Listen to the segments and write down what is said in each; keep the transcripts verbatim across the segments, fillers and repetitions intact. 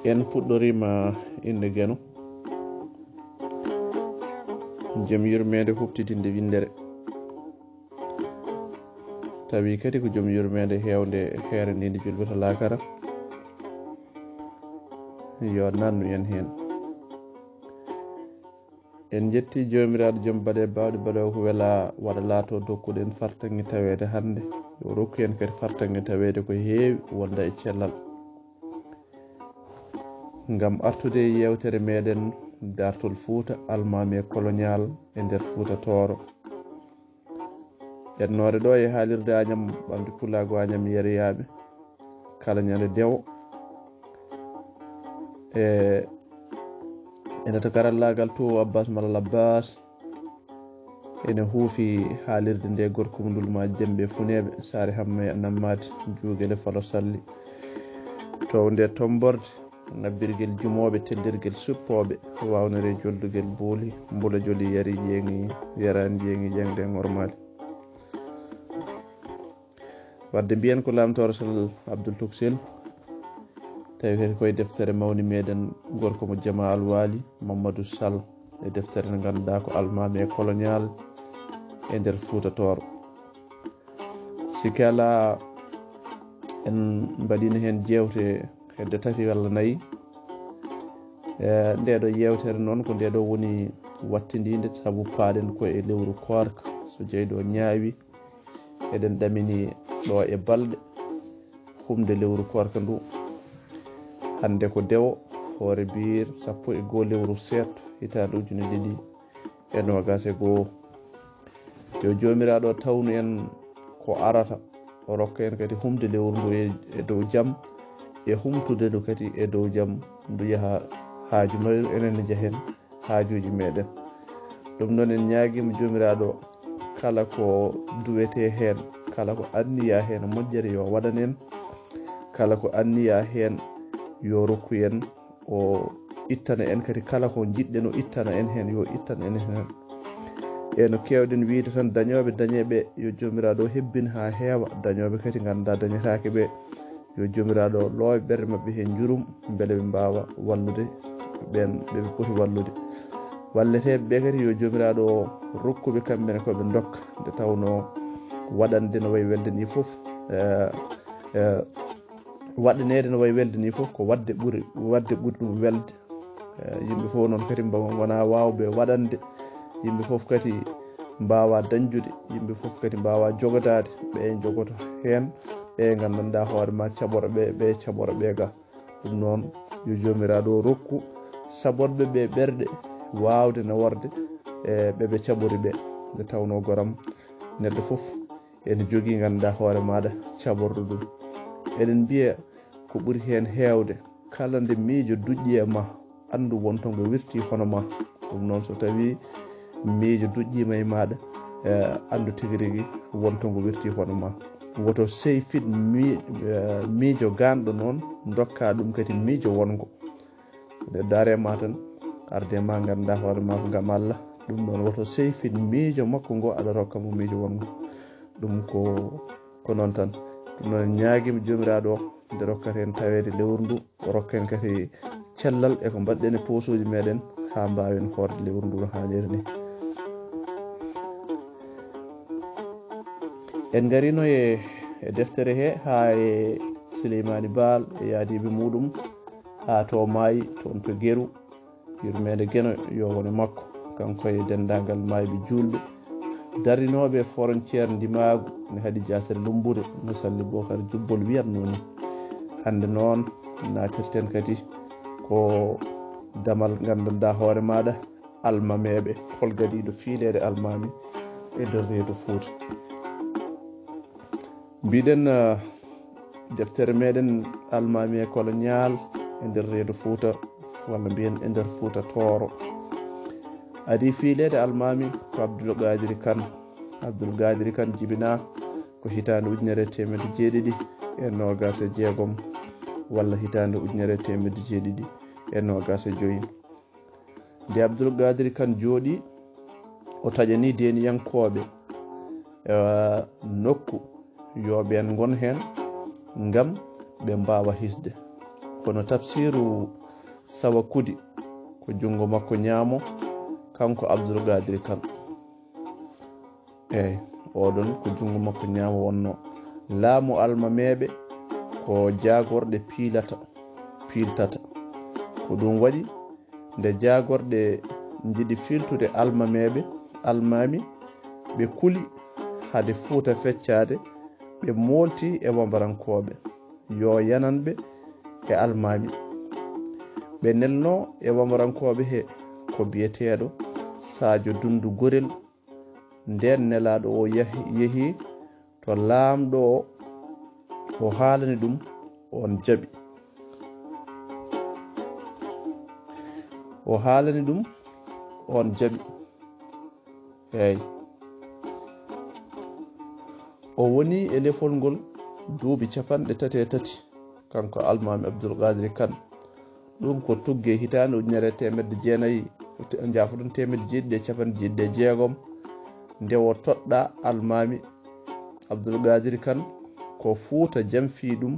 En puɗɗoriima innde Geno, jom yurmeende huɓtidinde winndere. Tawi kadi ko jom yurmeende heewnde heeraniinde julɓe to laakara. Yo nannu en heen. En njetti Joomiraaɗo jom baɗe baawɗe baɗoowo ko wela waɗa laato dokkuɗen fartaŋŋe taweede hannde. Yo rokku en kadi fartaŋŋe taweede ko heewi wonda e cellal. Ngam artude e yeewtere meɗen dartol Fuuta almaami e koloñaal e nder Fuuta Tooro. Ƴetnoore ɗo e haalirde Añam, ɓamde Pulaagu Añam yeriyaaɓe, kala ñande dewo. E ene to karallaagal to Abbas Malal Abbas, ene huufi haalirde nde gorko mum Ndulma Jembe Funeeɓe, Saare Hamme Nammaati, Juugele Falo Salli. To nde tomborde, nabbirgel jumooɓe, tellirgel suppooɓe, wawnere joldugel buuli, mbula joli yari jeeŋi, yarani jeeŋi jeeŋde ŋormaali. Wadde mbiyen ko Laamtooro Sall Abdul Tuksel, tawi kadi koye deftere mawni meɗen gorko mo Jama Alwaali, Mamadou Sall, e deftere nde ngannduɗaa ko almaami e koloñaal e nder Fuuta Tooro. Sikki alaa, en mbaɗino heen jeewte hedde tati walla nayi. E, nde ɗo yeewtere noon ko nde ɗo woni wattindiinde, sabu paaɗen ko e lewru koorka. So jeyɗo ñaawi, eɗen ɗamini ɗo e balɗe humde lewru koorka ndu. Hannde ko dewo, hoore biir sappo e goo lewru seeɗto, hitaande ujunere ɗiɗi e noogaas e goo. Yo Joomiraaɗo tawnu en ko arata, o rokka en kadi humde lewru ndu e, e dow jam, e humtude ndu kadi e dow jam, ndu yaha haaju mayru, enen ne njahen haajuuji meɗen. Ɗum noon en ñaagiima Joomiraaɗo, kala ko duwetee heen, kala ko anniyaa heen moƴƴere yo waɗan en, kala ko anniyaa heen yo rokku en, o ittana en kadi kala ko njiɗɗen o ittana en heen, yo ittan en heen. E no keewɗen wiyde tan, dañooɓe dañeeɓe yo Joomiraaɗo hebbin haa heewa, dañooɓe kadi ngannduɗaa dañetaake ɓe, yo Joomiraaɗo loowe ɓerɗe maɓɓe heen njurum, mbele ɓe mbaawa wallude ɓeen ɓe ɓe poti wallude. Walleteeɓe ɓe kadi yo Joomiraaɗo rokku ɓe kamɓe ne ko ɓe ndokka, nde tawnoo waɗande no wayi welde nii fof, eh, eh, waɗaneede no wayi welde nii fof ko waɗde ɓuri, waɗde ɓuri ɗum welde. Eh, yimɓe fof noon kadi mbawa, ngona waawɓe waɗande, yimɓe fof kadi mbaawa dañjude, yimɓe fof kadi mbaawa jogodaade, ɓe njogoto heen, ɓe nganndanɗaa hoore ma caɓora ɓe, ɓe caɓora ɓe ga. Ɗum noon, yo Joomiraaɗo rokku saɓorɓe ɓe ɓerɗe waawde naworde e ɓe ɓe caɓori ɓe. Nde tawnoo goram neɗɗo fof ene jogii, ngannduɗaa hoore maaɗa caɓorɗo ɗum. Eɗen mbiya ko ɓuri heen heewde, kala nde miijo duƴƴi e ma, anndu wonto ngo wirti hono ma. Ɗum noon, so tawii miijo duƴƴiima e maaɗa, eh, anndu tigi rigi wonto ngo wirti hono ma. Woto seyfit mi-, eh, miijo gaanɗo noon, ndokka ɗum kadi miijo wonngo. Nde daare ma tan, arde ma ngannda hoore ma ko ngam Allah. Ɗum noon, woto seyfit miijo makko ngo, aɗa rokka mo miijo wonngo. Ɗum ko, ko noon tan. Ɗum noon, ñaagiima Joomiraaɗo o, nde rokkata en taweede lewru ndu, o rokka en kadi cellal e ko mbaɗɗen e poosooji meɗen haa mbaawen hoorde lewru ndu no haaniri ni. En ngarino e, e deftere he haa e Sileymaani Baal e yaadiiɓe muɗum haa to maayi toon to Geru, yurmeende Geno yo won e makko, kanko e denndaangal maayɓe juulɓe darinooɓe e frontière ndimaagu ne Hadi Jaasere Lummbure no Salli Bookar Jubbol wiyatnoo ni. Hannde noon naatirten kadi ko damal nganndanɗaa hoore maaɗa, almameeɓe, hol gadiiɗo fiileede almaami e nder reedu Fuuta. Mbiɗen, eh, deftere meɗen Almaami e Koloñaal e nder reedu Fuuta, walla mbiyen e nder Fuuta Tooro. Adii fiileede almaami ko Abdul Qaadiri Kan. Abdul Qaadiri Kan jibinaa ko hitaande ujunere e teemedde jeeɗiɗi e noogaas e jeegom, walla hitaande ujunere e teemedde jeeɗiɗi e noogaas e joy. Nde Abdul Qaadiri Kan jooɗii, o taƴanii deeniyankooɓe, eh, nokku yo ɓeen ngon heen ngam ɓe mbaawa hisde. Kono tafsiiru Sawakudi ko junngo makko ñaamo, kanko Abdul Qaadir Kan. Eey, oɗon ko junngo makko ñaamo wonnoo. Laamu almameeɓe ko jaagorɗe piilata, piiltata. Ko ɗum waɗi nde jaagorɗe njiɗi fiiltude almameeɓe, almaami, ɓe kuli hade Fuuta feccaade, ɓe moolti e wambarankooɓe, yo yanan ɓe e almaami. Ɓe nelnoo e wambarankooɓe he ko biyeteeɗo Sadio Dundu Gorel. Ndeen nelaaɗo o yahi, yehi to laamɗo o, o haalani ɗum, oon jaɓi. O haalani ɗum, oon jaɓi. Eey. O woni e lefol ngol duuɓi capanɗe tati e tati, kanko Almaami Abdul Qaadir Kan. Ɗum ko tugge hitaande ujunere e teemedde jeenayi, njaafoɗon, teemedde jeeɗiɗi e capanɗe jeeɗiɗi e jeegom, nde o toɗɗaa Almaami Abdul Qaadir Kan, ko Fuuta jamfii ɗum,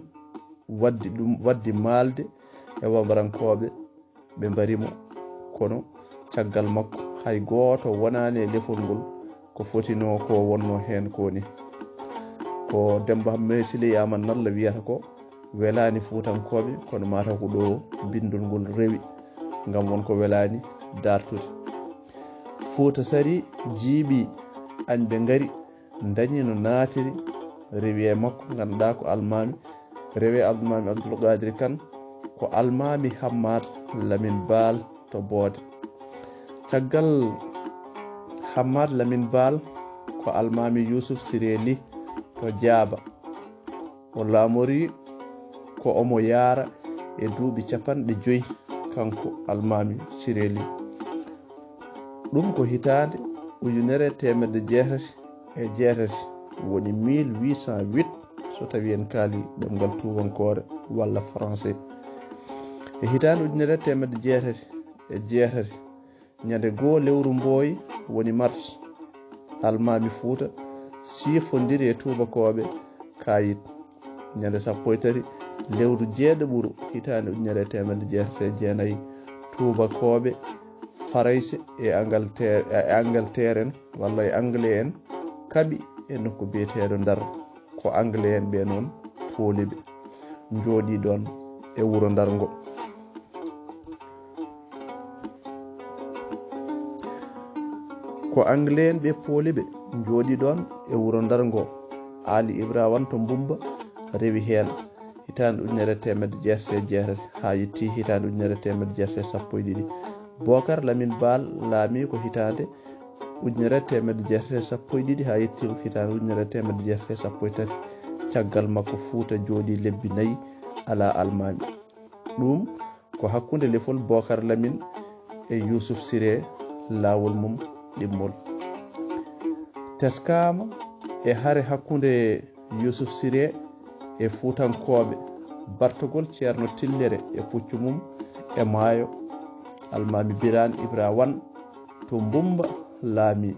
waddi ɗum, waddi maalde e wambarankooɓe, ɓe mbari mo. Kono caggal makko, hay gooto wonaani e lefol ngol ko fotinoo ko wonnoo heen ko ni. Ko Demmba Hammet Siley Aamadu Nalla wiyata ko, welaani Fuutankooɓe, kono mataw ko ɗo binndol ngol rewi, ngam won ko welaani dartude. Fuuta sarii, jiiɓii, añɓe ngari, ndañi no naatiri, rewi e makko, ngannduɗaa ko almaami, rewi e Almaami Abdul Qaadir Kan, ko Almaami Hammaat Lamin Baal to Boode. Caggal Hammaat Lamin Baal, ko Almaami Yuusuf Siree Lih to Jaaba. O laamorii ko omo yaara e duuɓi capanɗe joy, kanko Almaami Siree Lih. Ɗum ko hitaande ujunere e teemedde jeetati e jeetati, woni mille huit cent huit, so tawii en kaalii ɗemngal tuubankoore walla français. E hitaande ujunere e teemedde jeetati e jeetati, ñande goo lewru Mbooy, woni mars, Almaami Fuuta siifondiri e tuubakooɓe kaayit. Ñande sappo e tati lewru jeeɗiɓuru hitaande ujunere e teemedde jeetati e jeenayi, tuubakooɓe Farayse e Angalteer, e Angalteer en, walla e Angle en, kaɓi e nokku biyeteeɗo Ndar. Ko Angle en ɓe noon pooli ɓe, njooɗii ɗoon e wuro Ndar ngo. Ko Angle en ɓe pooli ɓe, njooɗii ɗoon e wuro Ndar ngo. Aali Ibra Wan to Mbumba rewi heen hitaande ujunere e teemedde jeetati e jeetati haa yettii hitaande ujunere e teemedde jeetati e sappo e ɗiɗi. Bookar Lamin Baal laamii ko hitaande ujunere e teemedde jeetati e sappo e ɗiɗi haa yettii hitaande ujunere e teemedde jeetati e sappo e tati. Caggal makko, Fuuta jooɗii lebbi nayi alaa almaami. Ɗum ko hakkunde lefol Bookar Lamin e Yuusuf Siree, laawol mum ɗimmol. Teskaama e hare hakkunde Yuusuf Siree e Fuutankooɓe, bartogol Ceerno Tillere e puccu mum e maayo, Almaami Biraan Ibra Wan to Mbumba laamii.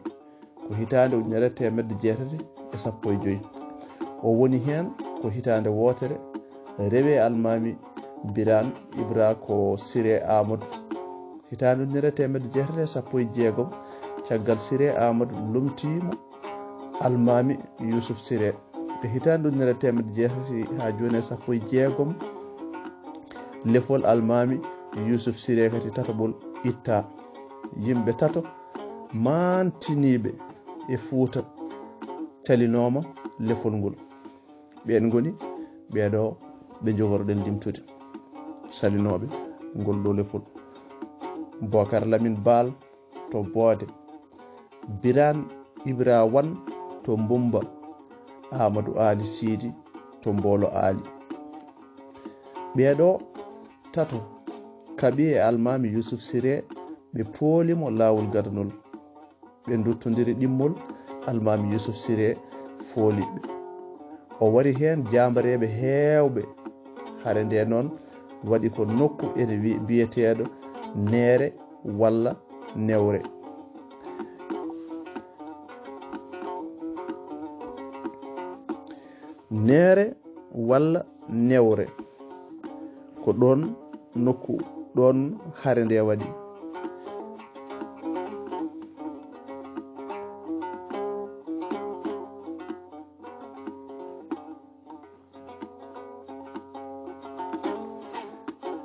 Ko hitaande ujunere e teemedde jeetati e sappo e joy. O woni heen ko hitaande wootere, rewi e Almaami Biraan Ibra ko Siree Aamadu. Hitaande ujunere e teemedde jeetati e sappo e jeegom, caggal Siree Aamadu lomtii mo Almaami Yuusuf Siree. E hitaande ujunere e teemedde jeetati haa jooni e sappo e jeegom, lefol Almaami Yuusuf Siree kadi tataɓol ittaa. Yimɓe tato maantiniiɓe e Fuuta calinooma lefol ngol. Ɓeen ngoni ɓee ɗo ɓe njogorɗen limtude, salinooɓe ngol ɗo lefol. Bookar Lamin Baal to Boode, Biraan Ibra Wan to Mbumba, Aamadu Aali Siidi to Mboolo Aali. Ɓee ɗo tato kaɓi e Almaami Yuusuf Siree, ɓe pooli mo laawol gadanol. Ɓe nduttondiri ɗimmol, Almaami Yuusuf Siree fooli ɓe. O wari heen jaambareeɓe heewɓe. Hare nde noon waɗi ko nokku ene wi-, biyeteeɗo Neere walla Newre. Neere walla Newre. Ko ɗoon nokku, ɗoon hare nde waɗi.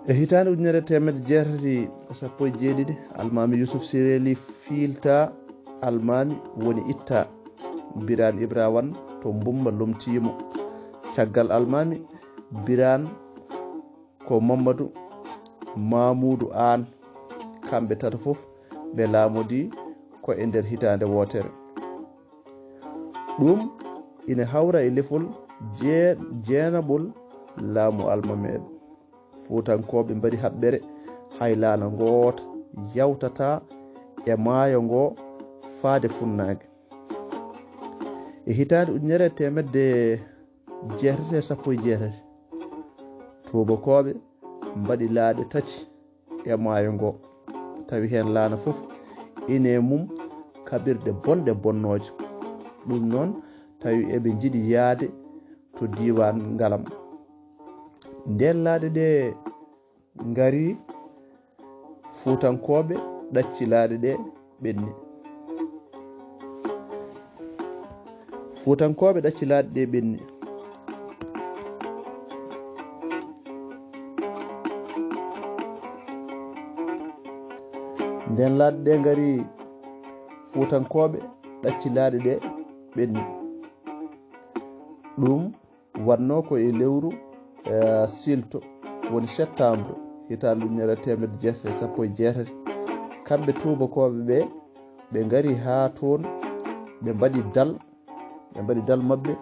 E hitaande ujunere e teemedde jeetati e sappo e jeeɗiɗi, Almaami Yusuf Sireeli fiiltaa, Almaami woni ittaa. Biraan Ibra Wan to Mbumba lomtii mo. Caggal Almaami, Biraan ko Mammadu Maamuudu Aan. Kamɓe tata fof ɓe laamodii ko e nder hitaande wootere. Ɗum ina hawra e lefol jee-, jeenaɓol laamu almameeɓe. Fuutankooɓe mbaɗi haɓɓere, hay laana ngoota yawtataa e maayo ngoo faade funnaange. E hitaande ujunere e teemedde jeetati e sappo e jeetati, tuubakooɓe mbaɗi laaɗe tati e maayo ngo, tawi heen laana fof ine e mum kaɓirɗe bonɗe bonnooje. Ɗum noon, tawi eɓe njiɗi yahde to diiwaan Ngalam. Ndeen laaɗe ɗe ngari, Fuutankooɓe ɗacci laaɗe ɗe ɓenni. Fuutankooɓe ɗacci laaɗe ɗe ɓenni. Ndeen laaɗe ɗe ngari, Fuutankooɓe ɗacci laaɗe ɗe ɓenni. Ɗum waɗnoo ko e lewru, eh, siilto, woni septembre, hitaande ujunere e teemedde jeetati e sappo e jeetati. Kamɓe tuubakooɓe ɓe, ɓe ngari haa toon, ɓe mbaɗi dal, ɓe mbaɗi dal maɓɓe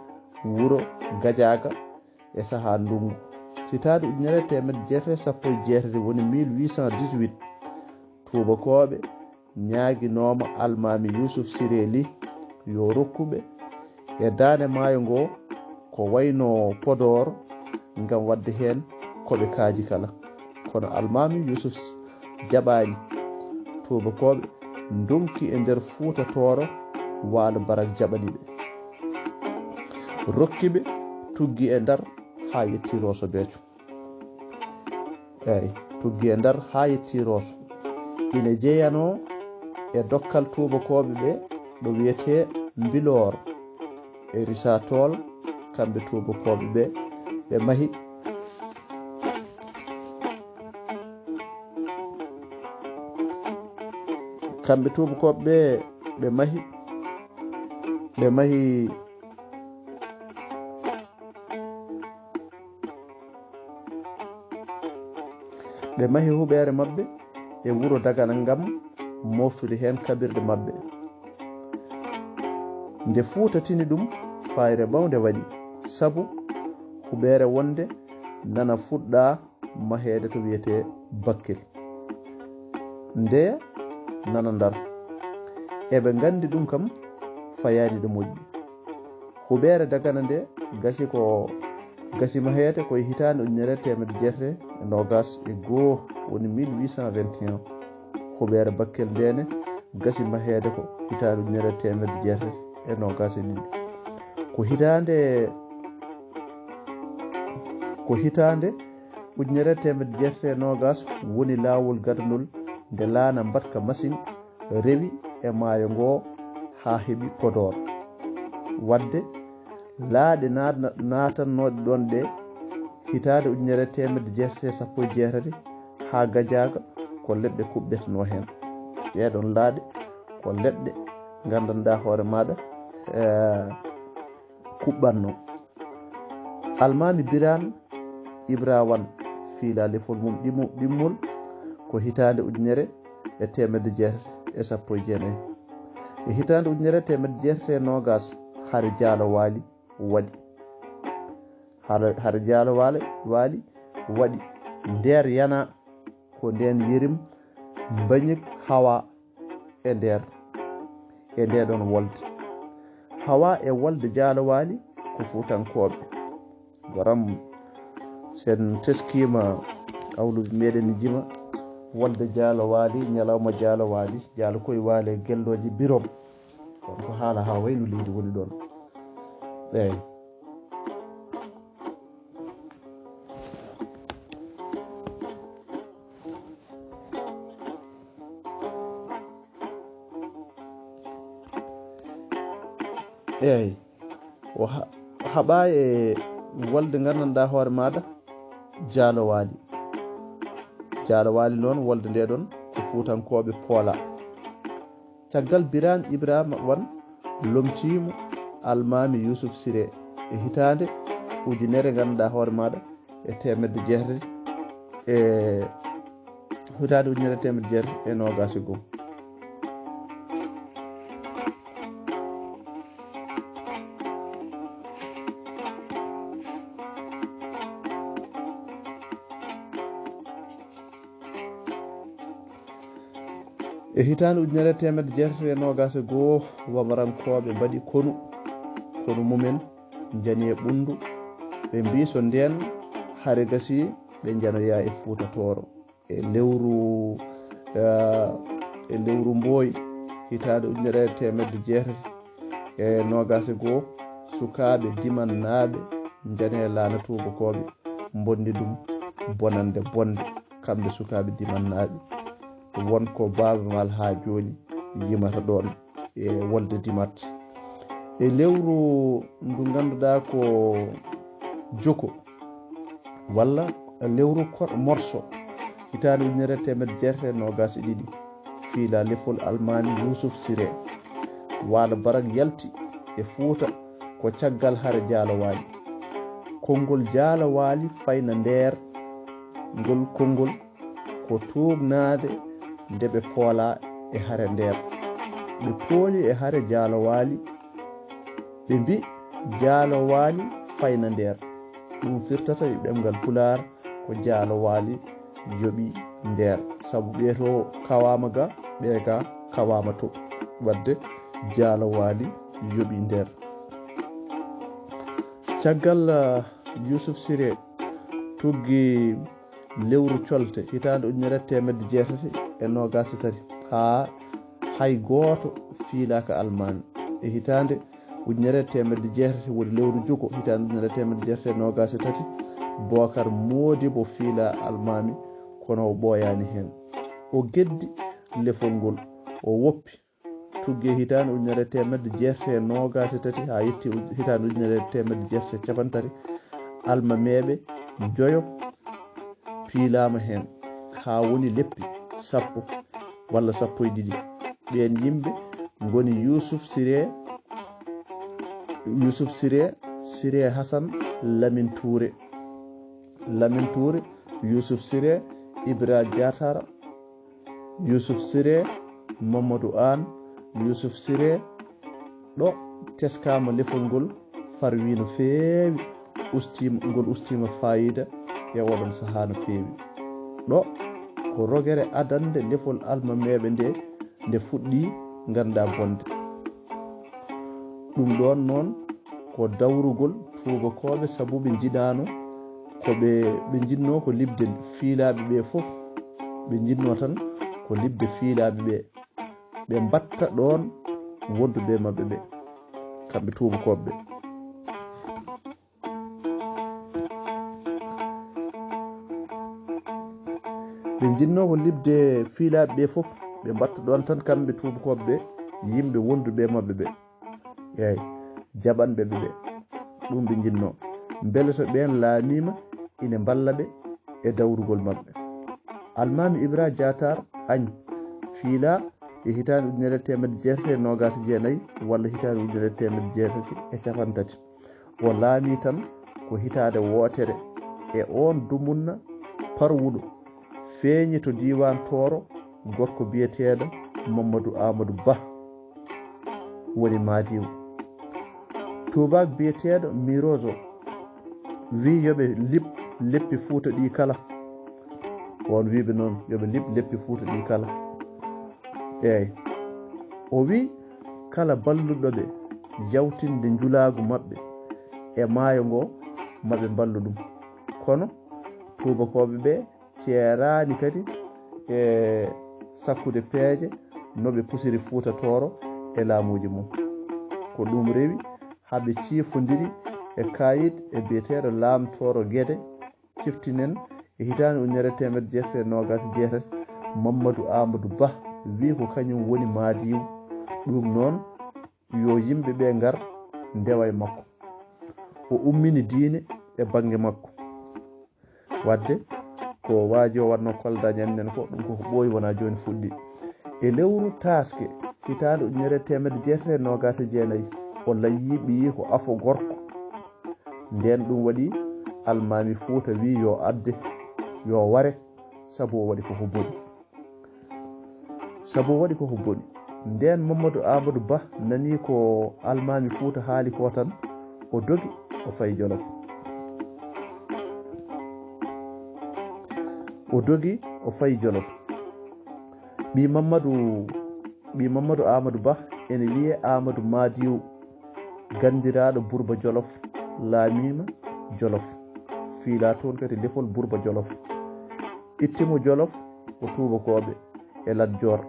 wuro Gajaaga e sahaa ndunngu. Hitaande ujunere e teemedde jeetati e sappo e jeetati, woni mille huit cent dix-huit, tuubakooɓe ñaaginooma Almaami Yuusuf Siree Lih yo rokku ɓe e daande maayo ngoo ko wayno Podoor, ngam waɗde heen ko ɓe kaaji kala. Kono Almaami Yuusuf jaɓaani. Tuubakooɓe ndonki e nder Fuuta Tooro, Waalo Barak jaɓani ɓe. Rokki ɓe tuggi e Ndar haa yetti Rooso Beeco. Eey, tuggi e Ndar haa yetti Rooso. Ina jeyanoo e dokkal tuubakooɓe ɓe ɗo wiyetee Mbiloor e Risaa Tool, kamɓe tuubakooɓe ɓe, ɓe mahi, kamɓe tuubakooɓe ɓe, ɓe mahi, ɓe mahi Ɓe mahi huɓeere maɓɓe e wuro Dagana ngam moftude heen kaɓirɗe maɓɓe. Nde Fuuta tini ɗum, fayre mawnde waɗi, sabu huɓeere wonde nana fuɗɗa maheede to wiyetee Bakkel. Nde nana Ndar. Eɓe nganndi ɗum kam fayaani ɗo moƴƴi. Huɓeere Dagana nde gasi ko, gasi maheede ko e hitaande ujunere e teemedde jeetati e noogaas e goo, woni mille huit cent vingt et un. Huɓeere Bakkel ndeene gasi maheede ko hitaande ujunere e teemedde jeetati e noogaas e ɗiɗi. Ko hitaande, ko hitaande ujunere e teemedde jeetati e noogaas woni laawol gadanol nde laana mbaɗka masiŋ rewi e maayo ngoo haa heɓi Podoor. Waɗde laaɗe naatna-, naatannooɗe ɗoon ɗe hitaande ujunere e teemedde jeetati e sappo e jeetati haa Gajaaga ko leɗɗe kuɓɓetenoo heen. Ɗeeɗoon laaɗe ko leɗɗe nganndanɗaa hoore maaɗa, eh, kuɓɓatnoo. Almaami Biraan Ibra Wan fiila lefol mum ɗimmo-, ɗimmol ko hitaande ujunere e teemedde jeetati e sappo e jeenayi. E hitaande ujunere e teemedde jeetati e noogaas, hare Jaalo Waali waɗi. Hare, hare Jaalo Waali, Waali waɗi nder Yana, ko ndeen Yerim Mbañik Hawa e nder, e ndee ɗoon wolde. Hawa e wolde Jaalo Waali ko Fuutankooɓe. Goram, sen teskiima, awluɓe meɗen ne jima wolde Jaalo Waali, ñalawma Jaalo Waali, Jaalo koye Waali e gellooje Birom. Kono ko haala haa wayno leydi woni ɗoon. Eey. Eey, o ha- o haɓaay e wolde nganndanɗaa hoore maaɗa, Jaalo Waali. Jaalo Waali noon, wolde nde ɗon ko Fuutankooɓe Poola. Caggal Biraan Ibrahima Wan lomtiimo Almaami Yuusuf Siree e hitaande ujunere nganndanɗaa hoore maaɗa e teemedde jeetati e hitaande ujunere e teemedde jeetati e noogaas e goo. E hitaande ujunere e teemedde jeetati e noogaas e goo, wamarankooɓe mbaɗi konu, konu mumen njani e ɓunndu. Ɓe mbii so ndeen hare gasii, ɓe njanoya e Fuuta Tooro. E lewru, eh, e lewru Mbooy, hitaande ujunere e teemedde jeetati e noogaas e goo, sukaaɓe dimannaaɓe njani e laana tuubakooɓe, mbonni ɗum bonannde bonnde, kamɓe sukaaɓe dimannaaɓe. Won ko Baaba Maal haa jooni yimata ɗoon e wolde Dimat. E lewru ndu ngannduɗaa ko Joko, walla lewru kor- morso, hitaande ujunere e teemedde jeetati e noogaas e ɗiɗi, fiila lefol Almaami Yuusuf Siree. Waalo Barak yalti e Fuuta ko caggal hare Jaalo Waali. Konngol Jaalo Waali fayna ndeer ngol konngol ko tuugnaade nde ɓe poolaa e hare ndeer. Ɓe pooli e hare Jaalo Waali, ɓe mbii Jaalo Waali fayna ndeer. Ɗum firtata e ɗemngal Pulaar ko Jaalo Waali yoɓi ndeer. Sabu ɓee to kawaama ga, ɓee ga kawaama to. Wadde Jaalo Waali yoɓi ndeer. Caggal, ah, Yuusuf Siree tuggi lewru colte hitaande ujunere e teemedde jeetati e noogaas e tati, haa hay gooto fiilaaka Almaami. E hitaande ujunere e teemedde jeetati, woni lewru Joko, hitaande ujunere e teemedde jeetati e noogaas e tati, Bookar Moodibo fiilaa Almaami, kono o ɓooyaani heen. O geddi lefol ngol, o woppi. Tuggi e hitaande ujunere e teemedde jeetati e noogaas e tati haa yetti uj- hitaande ujunere e teemedde jeetati e cappanɗe tati, Almameeɓe njoyo piilaama heen, haa woni leppi sappo walla sappo e ɗiɗi. Ɓeen yimɓe ngoni Yuusuf Siree, Yuusuf Siree, Siree Hasan, Lamin Tuure, Lamin Tuure, Yuusuf Siree, Ibra Jaatara, Yuusuf Siree, Mamadou Aan, Yuusuf Siree. Ɗo teskaama lefol ngol farwi no feewi, ustiima, ngol ustiima faayiida e oɗon sahaa no feewi. Ɗo ko rogere adannde lefol Almameeɓe nde, nde fuɗɗii nganndaa bonde. Ɗum ɗoon noon ko dawrugol tuubakooɓe, sabu ɓe njiɗaano ko ɓe, ɓe njiɗnoo ko liɓde fiilaaɓe ɓe fof, ɓe njiɗnoo tan ko liɓde fiilaaɓe ɓe, ɓe mbaɗta ɗoon wonduɓe maɓɓe ɓe, kamɓe tuubakooɓe ɓe. Ɓe njiɗnoo ko liɓde fiilaaɓe ɓe fof, ɓe mbaɗta ɗoon tan kamɓe tuubakooɓe ɓe, yimɓe wonduɓe maɓɓe ɓe. Eey, jaɓanɓe ɓe ɓe. Ɗum ɓe njiɗnoo. Mbele so ɓeen laamiima, ine mballa ɓe e dawrugol maɓɓe. Almaami Ibra Jaatar Añ fiilaa e hitaande ujunere e teemedde jeetati e noogaas e jeenayi walla hitaande ujunere e teemedde jeetati e cappanɗe tati. O laamii tan ko hitaande wootere. E oon dumunna parwuɗo, feeñi to diiwaan Tooro gorko biyeteeɗo Mammadu Aamadu Bah, woni Maadiiw. Tuubaak biyeteeɗo Mirozo wii yo ɓe liɓ leppi Fuuta ɗii kala. Oon wii ɓe noon yo ɓe liɓ leppi Fuuta ɗii kala. Eey. O wii kala balluɗo ɓe yawtinde njulaagu maɓɓe e maayo ngo, ma ɓe mballu ɗum. Kono tuubakooɓe ɓe ceeraani kadi e sakkude peeje no ɓe pusiri Fuuta Tooro e laamuuji mum. Ko ɗum rewi haa ɓe ciifondiri e kaayit e biyeteeɗo Laam Tooro Gede, ciftinen e hitaande ujunere e teemedde jeetati e noogaas e jeetati, Mammadu Aamadu Bah wii ko kañum woni Maadiiw. Ɗum noon, yo yimɓe ɓe ngar ndewa e makko. O ummini diine e bannge makko. Wadde ko waaji o waɗno Kolda ñannen ko ɗum koko ɓooyi wona jooni fuɗɗi. E lewru taaske hitaande ujunere teemedde jeetati e noogaas e jeenayi, o layyi ɓiyi ko afo gorko. Nden ɗum waɗi almaami Fuuta wi yo adde, yo ware, sabu o waɗi koko boni. Sabu o waɗi koko boni. Nden Mamadou Amadou Ba nani ko almaami Fuuta haali ko tan, o dogi, o fayi Jolof. O dogi, o fayi Jolof. Ɓii Mamadou, ɓii Mamadou Amadou Ba ene wiyee Amadou Madiw, ganndiraaɗo Burba Jolof, laamiima Jolof. Fiilaa toon kadi lefol Burba Jolof. Itti mo Jolof ko tuubakooɓe e Lat Joor.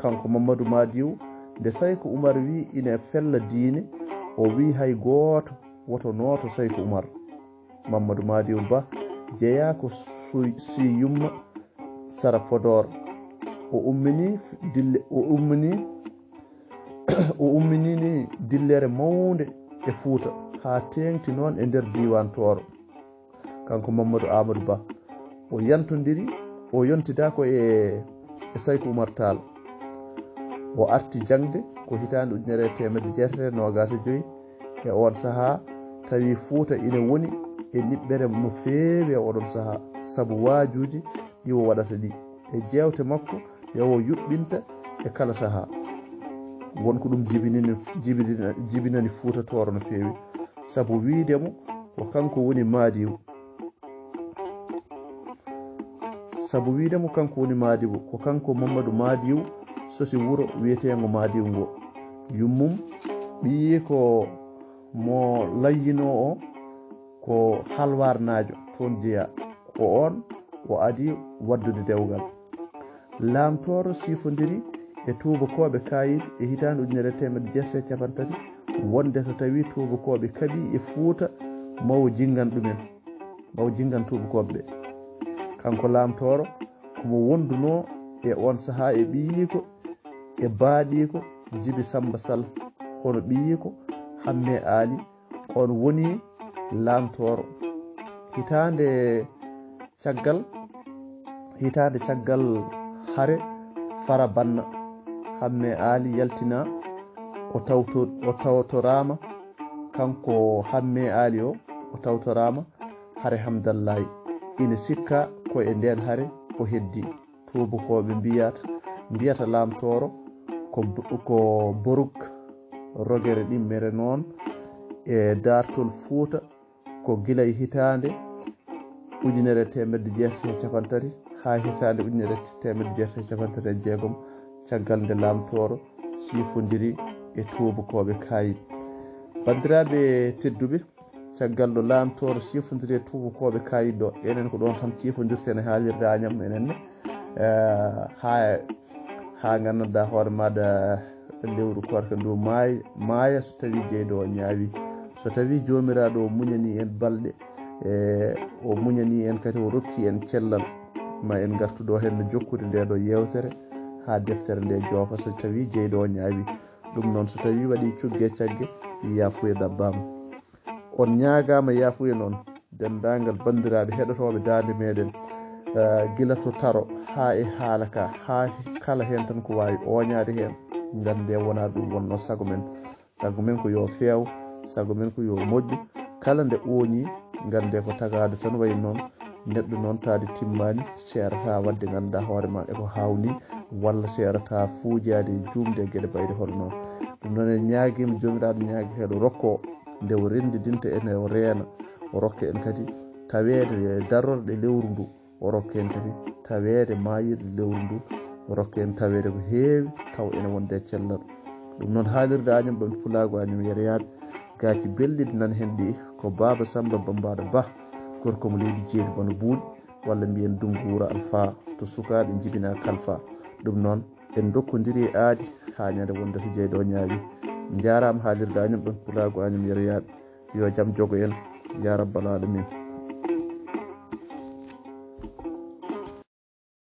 Kanko Mamadou Madiw, nde Sayko Umar wi ine fella diine, o wi hay gooto woto nooto Sayko Umar. Mamadou Madiw Ba jeyaa ko Suy-, Siyumma sara Podor. O ummini f-, dille, o ummini, o umminini dillere mawnde e Fuuta, haa teeŋti noon e nder diiwaan Tooro. Kanko Mamadou Amadou Ba, o yantondiri, o yontidaa ko e, e Sayko Umar Taal. O arti jaŋde ko hitaande ujunere e teemedde jeetati e noogaas e joy. E oon sahaa, tawi Fuuta ine woni e niɓɓere no feewi e oɗon sahaa, sabu waajuuji ɗi o waɗata ɗi. E jeewte makko, yo o yuɓɓinta e kala sahaa. Won ko ɗum jibinini, jibinina-, jibinani Fuuta Tooro no feewi, sabu wiide mo ko kanko woni Maadiw. Sabu wiide mo kanko woni Maadiw, ko kanko Mamadou Madiw sosi wuro wiyeteengo Madiw ngo. Yummum ɓiyi ko mo layyinoo o, ko halwarnaajo, toon jeyaa. Ko oon o adii waɗdude dewgal. Laamtooro sifondiri e tuubakooɓe kaayit e hitaande ujunere e teemedde jeetati e cappanɗe tati, wonde so tawii tuubakooɓe kaɓii e Fuuta, mawo jinngan ɗumen, mawo jinngan tuubakooɓe ɓe. Kanko Laamtooro, ko mo wondunoo e oon sahaa e ɓiyiiko e baaɗiiko Jibi Sammba Sal, hono ɓiyiiko Hammee Aali, oon woni Laamtooro. Hitaande caggal, hitaande caggal hare Farabanna, Hammee Aali yaltinaa, o tawto-, o tawtoraama, kanko Hammee Aali o, o tawtoraama hare Hamdallaay. Ina sikkaa ko e ndeen hare o heddii. Tuubakooɓe mbiyata, mbiyata Laamtooro ko, ko Boruk, rogere ɗimmere noon e daartol Fuuta, ko gila e hitaande ujunere e teemedde jeetati e cappanɗe tati haa hitaande ujunere e teemedde jeetati e cappanɗe tati e jeegom, caggal nde Laamtooro sifondiri e tuubakooɓe kaayit. Banndiraaɓe tedduɓe, caggal ɗo Laamtooro sifondiri e tuubakooɓe kaayit ɗo, enen ko ɗoon tan cifondirten e haalirde Añam enen ne. Eh, haa, haa nganndanɗaa hoore maaɗa lewru koorka ndu maay-, maaya so tawii jeyɗo o ñaawi. So tawii Joomiraaɗo o muñanii en balɗe, e o muñanii en kadi, o rokki en cellal, ma en ngartu ɗo heen no jokkude ndee ɗo yeewtere haa deftere nde joofa so tawii jeyɗo o ñaawi. Ɗum noon, so tawii waɗii cugge e cagge, yaafuya ɗabbaama. On ñaagaama yaafuya noon, denndaangal banndiraaɓe heɗotooɓe daande meeɗen, eh, gila to taro haa e haala ka, haa kala heen tan ko waawi ooñaade heen, nganndee wonaa ɗum wonnoo sago men. Sago men ko yo feew, sago men ko yo moƴƴu. Kala nde ooñii, nganndee ko tagaade tan wayi noon. Neɗɗo noon taade timmaani, seerataa waɗde nganndaa hoore ma e ko haawnii, walla seerataa fuujaade e juumde e geɗe mbayɗe hono noon. Ɗum noon en ñaagiima Joomiraaɗo ñaagi heɗo rokko nde o renndidinta en e o reena, o rokka en kadi taweede e darorɗe lewru ndu, o rokka en kadi taweede maayirɗe lewru ndu, o rokka en taweede ko heewi taw ene wonde e cellal. Ɗum noon haalirde Añam ɗoon Pulaagu Añam Yereyaaɓe, gaaci belɗi ɗi nan heen ɗi ko Baaba Sammba Bammbaaɗo Bah, gorko mo leydi Jeeri Bano Buuɗi, walla mbiyen Dunngu Wuro Alfaa, to sukaaɓe njibinaa kalfaa. Ɗum noon, en ndokkondiri e aadi haa ñande wonde so jeyɗo ñaawi. Njaaraama haalirde Añam ɗoon Pulaagu Añam Yereyaaɓe. Yo jam jogo en, yaa rabbal aalamiin.